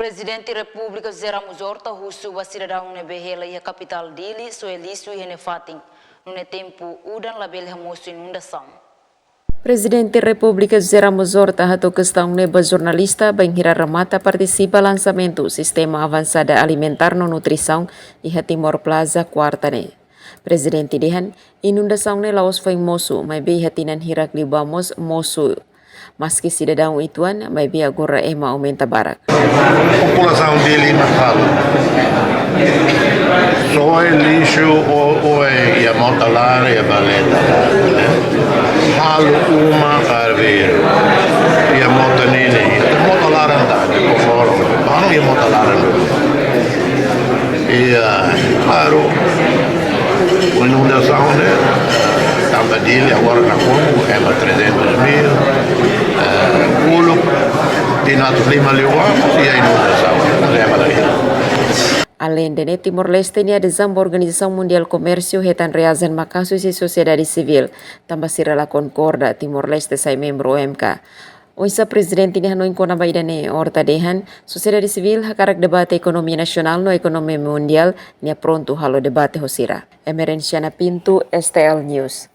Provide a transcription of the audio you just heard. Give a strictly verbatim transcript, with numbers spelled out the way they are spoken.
Prezidente Repúblika José Ramos Horta husu ba sidadaun ne'ebé hela iha kapitál Dili soe lixu iha nia fatin, nune'e tempu udan labele hamosu inundasaun. Prezidente Repúblika José Ramos Horta hato'o kestaun ne'e ba jornalista bainhira remata partisipa lansamentu Sistema Avansada Alimentár no Nutrisaun iha Timor Plaza, kuarta ne'e. Prezidente dehan, inundasaun ne'e la'ós foin mosu, maibé iha tinan hirak liubá mós mosu. Maski sidadaun uitoan, maibé agora ema aumenta barak. Populasaun Dili mak halo. Soe lixu, o, oe, iha mota laran, iha valeta laran, ne'e. Halo uma, karvir, iha mota nini, iha mota laran ida, de Komoro, mano, iha mota laran. Iha, klaru, inundasaun ne'e, tanba Dili agora nakonu, ema trezentos mil, eh, uluk, tinan atus lima liubá, iha inundasaun, ema la iha. Aleinde ne'e, Timor-Leste nia adezaun ba Organizasaun Mundiál Komérsiu hetan reajen maka'as husi sosiedade sivíl, tanba sira la konkorda Timor-Leste sai membru O M K. Oinsá prezidente nia hanoin kona-ba ida-ne'e? Horta dehan, sosiedade sivíl hakarak debate ekonomia nasionál no ekonomia mundiál, nia prontu halo debate ho sira. Emerenciana Pinto, S T L News.